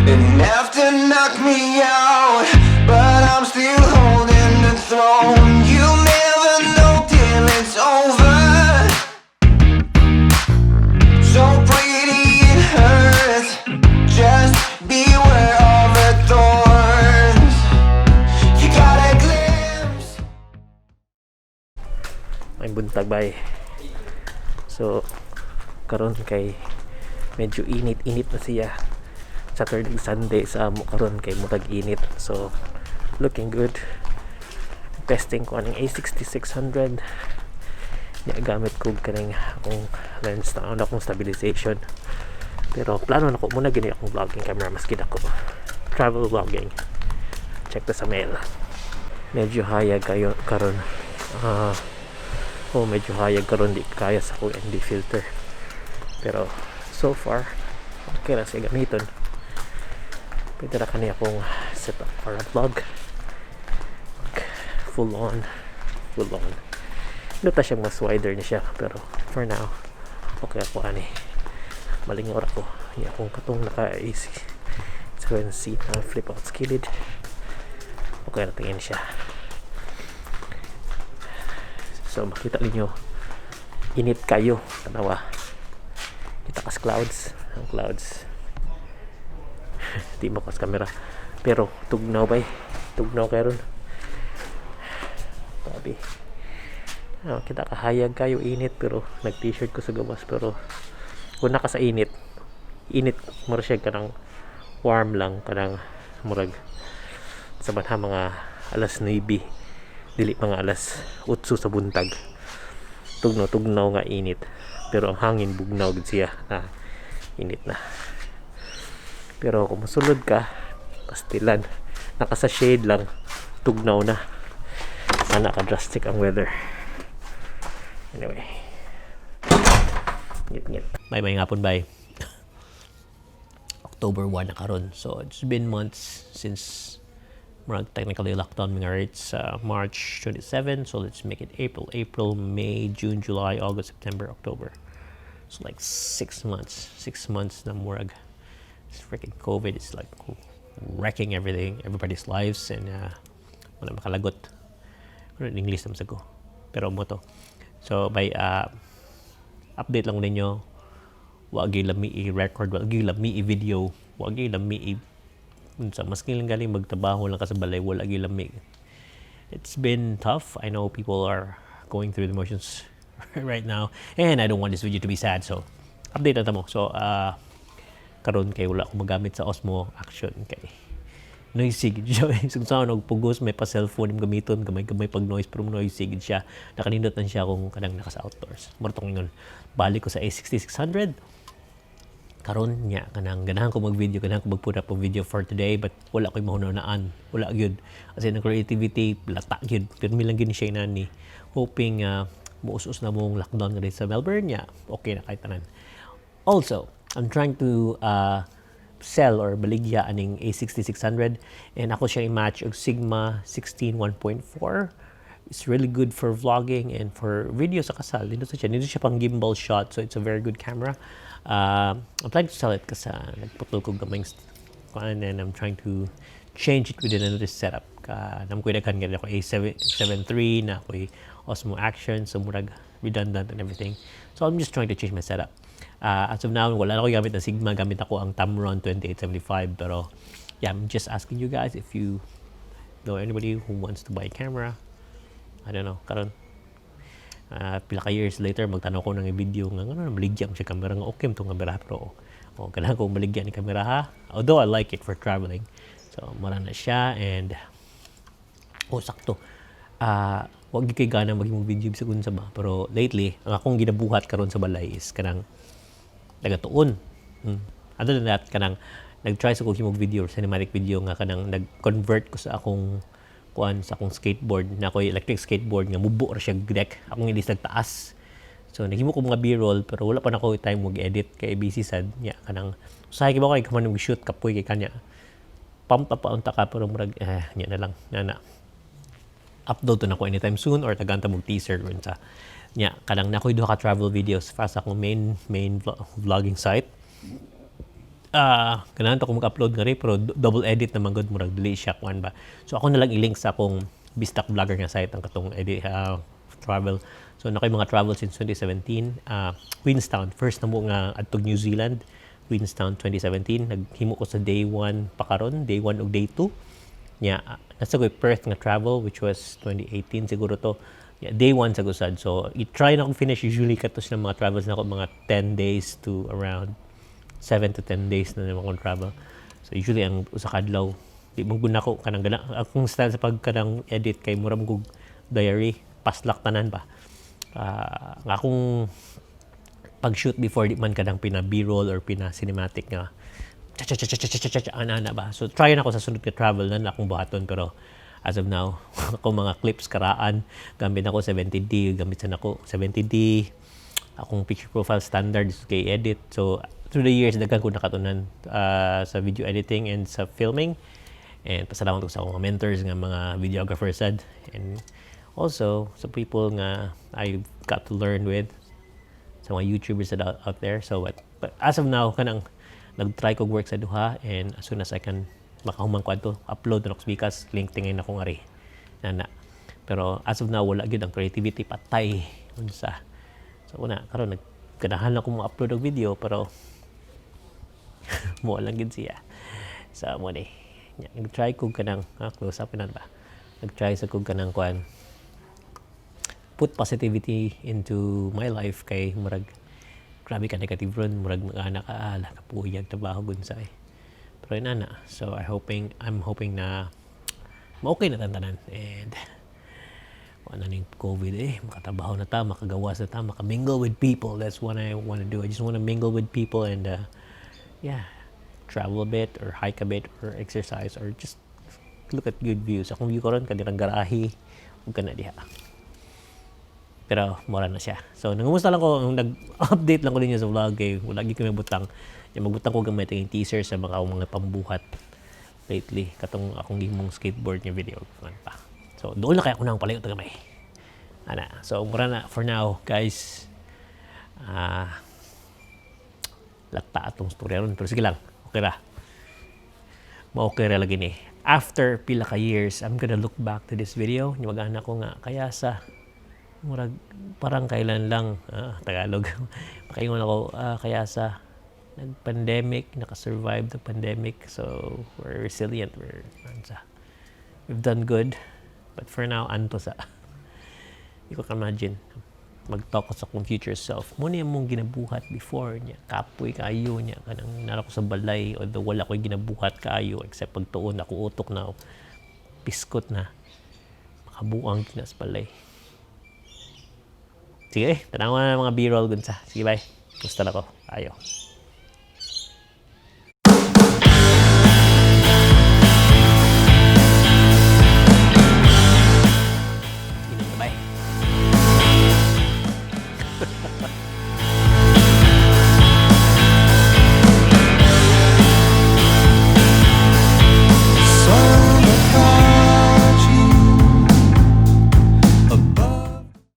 Enough to knock me out, but I'm still holding the throne. You never know till it's over. So pretty it hurts. Just beware of the thorns. You got a glimpse. May buntag, bay. So karon kay medyo init-init na siya. Saturday, Sunday sa amo karon kay murag init. So looking good. Testing ko aning A6600. Niya gamit ko kaning akong lens na akong stabilization. Pero plano na ko muna gini akong vlogging camera maski ako. Travel vlogging. Check ta sa mail. Medyo hayag kayo karon. Ah, oh, medyo hayag karon, di kaya sa akong ND filter. Pero so far okay ra siya gamiton. Pwede ra kani akong set up for a vlog. Full on. Full on. Hindi ta siya mas wider ni siya, pero for now okay ako ani. Malingaw ra ko. Hindi akong katong naka AC 7C na flip out skilid. Okay ra tingin siya. So makita ninyo, init kayo, tanawa. Kita kas clouds, ang clouds. Di mo kas camera. Pero tugnaw, bay. Tugnaw karon. Grabe. Ah, kita kahayag kayo, init, pero nag t-shirt ko sa gawas, pero kung naka sa init init mura siya kanang warm lang, kanang murag sa banha mga alas 9, dili mga alas 8 sa buntag. Tugnaw tugnaw nga init, pero ang hangin bugnaw gid siya na init na. Pero kung mosulod ka, pastilan, naka sa shade lang, tugnaw na. Ana ka drastic ang weather. Anyway, ngit ngit. Bye bye ngapon, bye. October 1 na karon. So it's been months since murag technically lockdown mga. It's March 27, so let's make it April, April, May, June, July, August, September, October. So like 6 months, 6 months na murag it's freaking COVID is like wrecking everything, everybody's lives, and wala makalagot. Ano in English naman sa ko. Pero mo to. So by update lang ninyo, wa gyud lami i-record, wa gyud lami i-video, wa gyud lami i unsa, maski lang galing magtrabaho lang ka sa balay, wala gyud lami. It's been tough. I know people are going through the motions right now and I don't want this video to be sad, so update na ta mo. So karon kay wala ko magamit sa Osmo Action kay noisy gid siya. Kung saan pugos may pa cellphone im gamiton, gamay-gamay pag noise, pero noisy gid siya. Nakanindot lang siya kung kanang naka sa outdoors. Mao tong ingon. Balik ko sa A6600 karon nya, kanang ganahan ko mag-video, ganahan ko mag-put up og video for today, but wala ko'y mahuna-hunaan. Wala gyud. As in, ang creativity lata gyud. Pirmi lang gyud siya inani. Hoping muus-us na mong lockdown nga sa Melbourne nya okay na kay tanan. Also, I'm trying to sell or baligya aning A6600 and ako siya i-match og Sigma 16 1.4. It's really good for vlogging and for video sa kasal. Dito siya pang gimbal shot, so it's a very good camera. I'm planning to sell it kasi nagputol ko gamay kuan and I'm trying to change it with another setup. Ka nam ko daghan nga ako A7 7 III na ako'y Osmo Action, so murag redundant and everything. So I'm just trying to change my setup. As of now, wala na ako gamit na Sigma, gamit ako ang Tamron 2875, pero yeah, I'm just asking you guys if you know anybody who wants to buy a camera. I don't know, karon pila ka years later magtanaw ko ng video nga ngano maligya mo siya kamera nga okay mo tong kamera, pero oh, kailangan ko maligya ni kamera ha, although I like it for traveling. So mura na siya. And oh, sakto, wag gyud kay gana maghimong video bisag unsa ba, pero lately ang akong ginabuhat karon sa balay is kanang nagatuon. Other than that, kanang nag-try sa ko himog video, cinematic video nga kanang nag-convert ko sa akong kuan, sa akong skateboard na ako'y electric skateboard nga mubo ra siya deck, akong ilis nagtaas. So naghimo ko mga B-roll, pero wala pa nako time mag-edit kay busy sad nya. Kanang usahay kay ba kay kaman mag-shoot, kapoy kay kanya, pump up pa unta ka, pero murag eh nya na lang na na upload to nako anytime soon or tagaan ta mo teaser rin sa nya. Kanang nakoy duha ka travel videos para sa akong main main vlogging site. Ah, ganahan to ko mag-upload nga rin, pero double edit naman gud, murag dili siya kuan ba. So ako na lang i-link sa akong Bistak Vlogger nga site ang katong edit, travel. So naa koy mga travel since 2017. Queenstown, first na mo nga adtog New Zealand, Queenstown 2017. Naghimo ko sa day 1 pa karon, day 1 ug day 2. Nya, naa koy Perth nga travel, which was 2018 siguro to. Yeah, day 1 sa gusad. So i-try na akong finish usually kato sa mga travels na ako, mga 10 days to around 7 to 10 days na naman akong travel. So usually ang usa ka adlaw di mo gud nako kanang gana akong style sa pag kanang edit kay mura man kog diary, paslak tanan ba. Ang akong pag-shoot before, di man kanang pina B-roll or pina cinematic nga cha cha cha cha cha cha cha cha ana ana ba. So try na ako sa sunod ka travel na akong buhaton, pero as of now ako mga clips karaan gamit nako 70D, gamit sa nako 70D, akong picture profile standard kay edit. So through the years, daghan ko nakatunan sa video editing and sa filming, and pasalamat ko sa akong mga mentors nga mga videographers sad, and also sa people nga I got to learn with, sa mga YouTubers that out there. So but as of now, kanang nag-try ko work sa duha, and as soon as I can makahuman ko adto, upload na ako sa Bikas, link tingin ako ngari. Nana. Pero as of now, wala gyud ang creativity, patay unsa. So una karon nagganahan lang ko mo upload og video, pero mo lang gid siya. So mo ni. Nya, nag-try ko kanang close up na ba. Nag-try sa kog kanang kuan, put positivity into my life kay murag grabe ka negative ron, murag mga anak ka, ala kapuyag trabaho gun sa eh. Pero yun na, so I'm hoping na ma-okay na tantanan and wala ning COVID eh, makatrabaho na ta, makagawas na ta, makamingle with people. That's what I want to do. I just want to mingle with people and yeah, travel a bit or hike a bit or exercise or just look at good views. Akong view karon kanirang garahe ug kana diha. Pero mura na siya. So nangumusta lang ko, nag-update lang ko ninyo sa vlog kay wala gyud ko butang. Yung magbutang ko gamay yung teaser sa mga pambuhat lately katong akong gihimong skateboard nga video man pa. So doon na kaya ako nang palayo ta gamay. Ana. So mura na for now, guys. Ah, lakta atong storya ron, pero sige lang. Okay ra. Ma-okay ra lagi ni. After pila ka years, I'm gonna look back to this video. Mag-ana ko nga kaya sa murag parang kailan lang, Tagalog. Makaingon ako, kaya sa nag-pandemic, naka-survive the pandemic. So, we're resilient. We're, ano sa, we've done good. But for now, anto sa. Hindi ko ka-imagine. Mag-talk ko sa akong future self. Muna yung mong ginabuhat before niya. Kapoy kayo niya. Kanang nara ko sa balay. Although wala ko'y ginabuhat kaayo except pagtuon ako utok na piskot na. Makabuang na sa balay. Sige, tanawa na mga B-roll gun sa. Sige, bye. Gusto na ko. Ayo. Inom na, bye.